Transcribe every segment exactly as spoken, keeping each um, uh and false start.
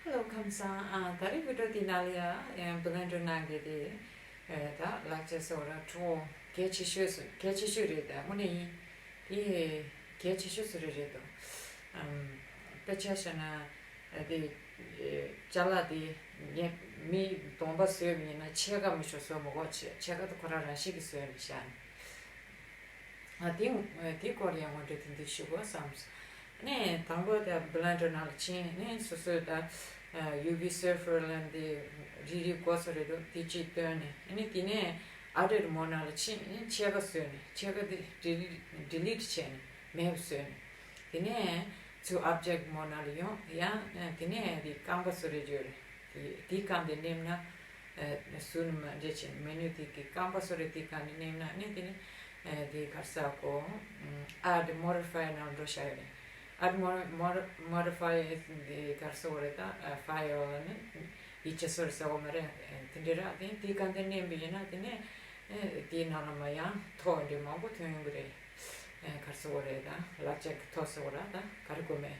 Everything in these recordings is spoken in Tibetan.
Hello, ཁམས་བཟང་། ཨ། ད་རེས་བི་ཌི་ཡོ་དེའི་ནང་ལ་ཡ་ཨེ་བི་ལན་ཌར་ནང་གི་དེ་ཨེ་ད་ལག་ཆ་ཟེར་བ་ར་ཁྲོ་བོ་གལ་ཆེ་ཤོས་སུ་གལ་ཆེ་ཤོས་རེད། ད་དངོས་གནས་ཡིན། དེ་གལ་ཆེ་ཤོས་སུ་རེད་རེད་དོ། ཨམ། དཔེ་ཆ་བཞག་ན་ཨ་དེ་ཨེ་ཅ་ལག་དེ་ངས་མི་གདོང་པ་བཟོས་པ་ཡིན་ན་ཕྱེད་ཀ་མི་ཤོ་བཟོ་མི་དགོས། ཆེ་ཕྱེད་ཀ་དེ་ཁོ་རང་རང་བཞིན་གྱིས་བཟོས་ནས་བཞག་ནས། ཨ། དེ་དེ་སྐོར་ཡང་ངོ་སྤྲོད་དེ་འདྲ་ཞུ་དགོས་བསམས། ནས་དང་པོ་དེ་བི་ལན་ཌར་ནང་ལ་ཕྱིན་ནས་སོ་སོའི་ད་ཡུ་ཝི་སོ་ཕར་ལན་དེ་རིལ་རིལ་དགོས་སོ་རེད་འདུག་དེ་གཅིག་བཏོན་ནས། ནས་དེ་ནས་ཨེ་ཌིཊ་མོཌ་ནང་ལ་ཕྱིན་ནས་ཕྱེད་ཀ་བཟོས་ནས་ཕྱེད་ཀ་དེ་ཌི་ལིཊ་ཌི་ལིཊ་བྱས་ནས་མེད་པ་བཟོས་ནས། དེ་ནས་ཚུར་ཨོབ་ཇེག་མོཌ་ནང་ལ་ཡོང་། ཡང་དེ་ནས་དེ་རྐང་པ་བཟོ་རེ་ཡོད་རེད། དེ་དེའི་སྒང་དེ་མནན་ན། ཨ། ཟུར་ནས་མར་འདྲ་བྱས་ནས་མེ་ནུ་དེ་གི་རྐང་པ་བཟོ་རེ་དེའི་སྒང་ནས་མནན་ན། ནས་དེ་ནས་ཨ་དེ་ག་རེ་ཟེར་གོ་ཨེ་ཌི་མོ་ཌི་ཕའི་ནང་འགྲོ་བཞག་ཡོད་རེད། ཨེ་ཌི་མོ་མོ་མོ་ཌི་ཕའི་དེ་ག་རེ་ཟེར་གོ་རེད། ད་ཨ་ཕའི་ལ་ནི་ཡིག་ཆ་བཟོ་རེ་ཟེར་གོ་མ་རེད། ཨ་དེ་འདྲ་ར། དེ་དེའི་སྒང་དེ་མནན་པ་ཡིན་ན་དེ་ནས་ཨ་དེའི་ནང་ལ་མར་ཡང་ཐོ་འདྲ་མང་པོ་ཐོན་ཡོང་གི་རེད། ཨ་ག་རེ་ཟེར་གོ་རེད། ད་ལག་ཆ་གི་ཐོ་ཟེར་གོ་ར། ད་ག་རེ་དགོས་མེད།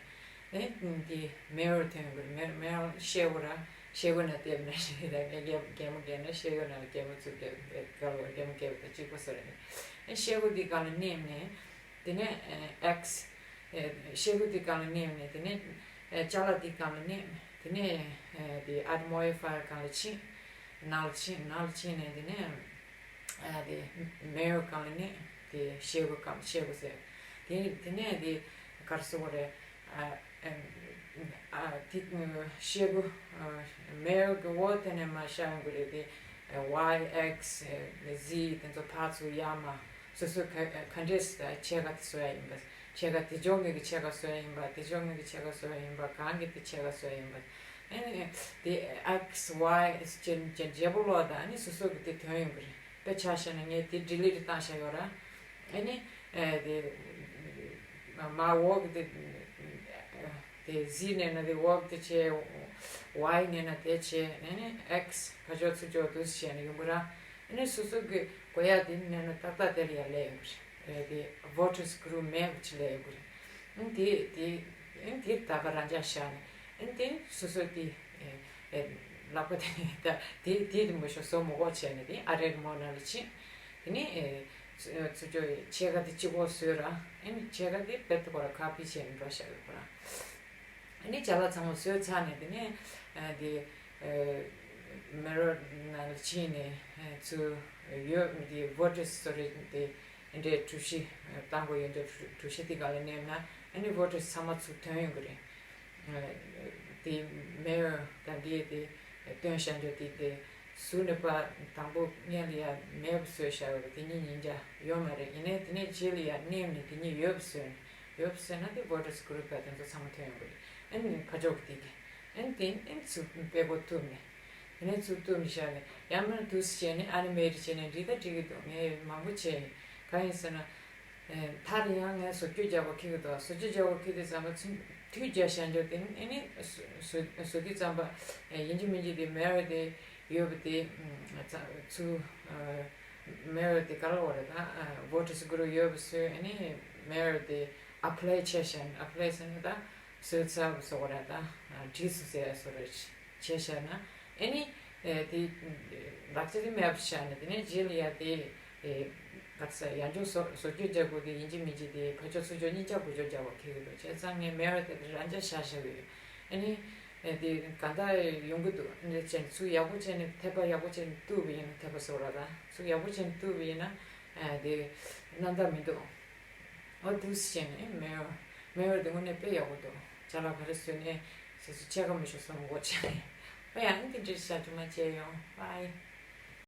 ཨེ་འདི་མེལ་ཐོན་དགོས། མེལ་མེལ་ཤེལ་སྒོ་ར། ཤེལ་སྒོ་ནང་བལྟས་ན་ཤེས་ད། ངས་རྒྱལ་རྒྱལ་མོ་རྒྱལ་ན་ཤེལ་སྒོ་ནང་ལ་རྒྱལ་མོ་བཙུགས་རྒྱལ་རྒྱལ་རྒྱལ་མོ་རྒྱལ་བ་དང་གཅིག་པ་བཟོ་རེད། ཨེ་ཤེལ་སྒོ་འདི་སྒང་ལ་མནན་ནས་དེ་ནས་ཨེ་ཨེགས། ཨེ་ཤེལ་སྒོ་འདི་སྒང་ལ་མནན་ནས་དེ་ནས་ཨེ་ཅ་ལག་འདི་སྒང་ལ་མནན། དེ་ནས་ཨེ་དེ་ཨེ་ཌི་མོ་ཌི་ཕའི་སྒང་ལ་ཕྱིན། ནང་ལ་ཕྱིན། ནང་ལ་ཕྱིན་ནས་དེ་ནས། ཨ་དེ་མེལ་སྒང་ལ་ནི་དེ་ཤེལ་སྒོ་སྒང་ཤེལ་སྒོ་ཟེར། དེ་དེ་ནས་དེ་ག་རེ་ཟེར་གོ་རེད། ཨ་ཨ་དེ་ཤེལ་སྒོ་ཨ་མེལ་གི་འོག་དེ་ནས་མར་ཤར་ཡོང་གི་རེད། དེ་ཝའི་ཨེགས་ཟེར་དེ་ཚོ་ཕར་ཚུར་ཡར་མར་སོ་སོ་ག་ག་འདྲས་ཕྱེད་ཀ་དེ་བཟོ་ཡ་ཡིན་པ། ཕྱེད་ཀ་དེ་ཕྱོགས་ངོས་ཀྱི་ཕྱེད་ཀ་བཟོ་ཡ་ཡིན་པ། དེ་ཕྱོགས་ངོས་ཀྱི་ཕྱེད་ཀ་བཟོ་ཡ་ཡིན་པ། གང་གི་དེ་ཕྱེད་ཀ་བཟོ་ཡ་ཡིན་པ། ཨ་ནི་དེ་ཨེགས་ཝའི་ཅན་ཅན་བརྗེ་པོ་ལོག་དང་ཨ་ནི་སོ་སོ་གི་དེ་ཐོན་ཡོང་གི་རེད། དཔེ་ཆ་བཞག་ན་ངས་དེ་ཌི་ལིཊ་བཏང་བཞག་ཡོད་ར། ཨ་ནི་ཨེ་དེ་མ་འོག་གི་དེ་དེ་ཟི་ནས་ན་དེ་འོག་དེ་བྱས། ཝའི་ནས་ན་དེ་བྱས། ཨ་ནི་ཨེགས་ཕར་ཕྱོགས་ཚུར་ཕྱོགས་དུ་བྱས་ནས་ཡོང་གི་ར། ཨ་ནི་སོ་སོ་གི་དགོས་ཡ་དེ་ནས་ན་ཏག་ཏག་དེ་ལ་ཡ་སླེབས་ཡོང་གི་རེད། ཨེ་དེ་ཝོ་ཊར་སི་ཀུ་རུ་མེད་པ་ཅིག་སླེབས་ཡོང་གི་རེད། ཨ་ནི་དེ་དེ་ཨ་ནི་དེ་ད་ག་རང་འཇགས་བཞག་ནས། ཨ་ནི་དེ་སོ་སོ་དེ་ཨེ་ཨེ་ལག་པ་དེ་ནས་ད་དེ་དེ་དེ་མི་ཤོ་བཟོ་མི་དགོས་བྱས་ནས་དེ་ཨེ་ཌིཊ་མོཌ་ནང་ལ་ཕྱིན། དེ་ནས་ཨེ་ཚུར་ཚུར་ཕྱོགས་ཕྱེད་ཀ་དེ་གཅིག་པོ་བཟོས་ར། ཨ་ནི་ཕྱེད་ཀ་དེ་པེ་ཏི་ཁོ་ར་ཁ་པི་བྱས་ནས་འགྲོ་བཞག་ཡོད་ཁོ་རང་། ཨ་ནི་ཅ་ལག་ཚང་མ་བཟོས་ཚར་ནས་དེ་ནས་ཨ་དེ་ཨེ་མེ་རོ་ནང་ལ་ཕྱིན་ནས་ཨེ་ཚུར་ཡོད་དེ་ཝོ་ཊར་སི་སོ་རི་དེ་འདྲའི་གྲུ་བཞི་བཏང་དགོས་ཡོད་འདྲ། གྲུ་བཞི་དེ་སྒང་ལ་མནན་ན་ཨ་ནི་ཝོ་ཊར་སི་ཚང་མ་ཚུར་ཐོན་ཡོང་གི་རེད། དེ་མེལ་དང་འདི་དེ་སྟོན་བཞག་འདྲ། དེ་དེ་ཟུར་ནས་པ་དང་པོ་སྔོན་ལ་ཡ་མེད་པ་བཟོས་བཞག་ཡོད་པ་དེ་གཉིས་ཉིན་འཇགས་ཡོད་མ་རེད། ཡིན་ནའི་དེ་ནས་རྗེས་ལ་ཡ་མནན་ནས་དེ་གཉིས་ཡོད་པ་བཟོས་ནས། ཡོད་པ་བཟོས་ན་དེ་ཝོ་ཊར་སི་ཀུ་རུ་པ་དེ་ཚོ་ཚང་མ་ཐོན་ཡོང་གི་རེད། ཨ་ནི་ཕར་ཕྱོགས་ཀྱི་དེ་གི་ཨ་ནི་དེ་ཨ་ནི་ཚུར་དཔེ་པོ་གཏུབ་ནས། དེ་ནས་ཚུར་གཏུབ་ནས་བཞག་ནས་ཡང་མིན་ན་འདུག་སེ་བྱས་ནས་ཨ་ནི་མེད་རེད་བྱས་ནས་འགྲིག་ད་འགྲིག་གི་འདུག་ངས་མང་པོ་བྱས་ཡིན། གང་ཡིན་ཟེར་ན། ཨེ་མཐར་ཡང་ངས་བཟོ་བཅོས་རྒྱག་དགོས་ཁེལ་གི་འདུག་བཟོ་བཅོས་རྒྱག་དགོས་ཁེལ་དུས་ཙམ་པ་ཚུར་མཐུད་རྒྱག་བཞག་འདྲ། དེ་ཨ་ནི་བཟོ་བཟོ་བཟོ་དུས་ཙམ་པ་ཨེ་ཡིན་གཅིག་མིན་གཅིག་དེ་མེལ་དེ་ཡོད་པ་དེ་ཚུར་ཨེ་མེལ་དེ་ག་ལ་འོ་རེད། ད་ཨེ་ཝོ་ཊར་སི་ཀུ་རུ་ཡོད་པ་བཟོས། ཨ་ནི་མེལ་དེ་ཨེ་པ་ལའི་བྱས་བཞག་ནས། ཨེ་པ་ལའི་ཟེར་ན་ད་བཟོས་ཚར་བ་བཟོ་དགོས་རེད། ད་ཨེ་བྲིས་སོང་ཟེར་ཡ་བཟོ་འདྲ་བྱས་བཞག་ན། ཨ་ནི་ཨེ་དེ་ལག་ཆ་དེ་མེད་པ་བཞག་ནས་དེ་ནས་རྗེས་ལ་ཡ་དེ་ཨེ་ག་རེ་ཟེར། ཡང་བསྐྱར་བཟོ་བཟོ་བཅོས་རྒྱག་དགོས་དེ་ཡིན་གཅིག་མིན་གཅིག་དེ་ཕར་ཕྱོགས་ཚུར་ཕྱོགས་གཉིས་ཆ་དགུ་ཕྱོགས་རྒྱག་དགོས་ཁེལ་གི་འདུག་བྱས་ཙང་ངས་མེལ་དེ་རང་འཇགས་བཞག་བཞག་གི་ཡོད། ཨ་ནི་ཨེ་དེ་གང་ལྟར་ཡོང་གི་འདུག་ཨ་ནི་བྱས་ནས་ཚུར་ཡག་པོ་བྱས་ནས་མཐེབ་པ་ཡག་པོ་བྱས་ནས་གཏུབ་པ་ཡིན་ན། མཐེབ་པ་ཟེར་བ་ར། ད་ཚུར་ཡག་པོ་བྱས་ནས་གཏུབ་པ་ཡིན་ན་ཨེ་དེ་རྣམ་དག་མི་འདུག་འོ་འདུག་སེ་བྱས་ནས་མེལ་མེལ་དེ་དངོས་གནས་དཔེ་ཡག་པོ་འདུག་ཅ་ལག་ག་རེ་བཟོས་ནས་ཟེར་ཚུལ་ཕྱེད་ཀ་མི་ཤོར་བཟོ་མི་དགོས་བྱས་ནས། ཨོ་ཡ། ཨ་ནི་དེ་འདྲ་བྱས། ཐུགས་རྗེ་ཆེ། ཡོང་། བྷའི།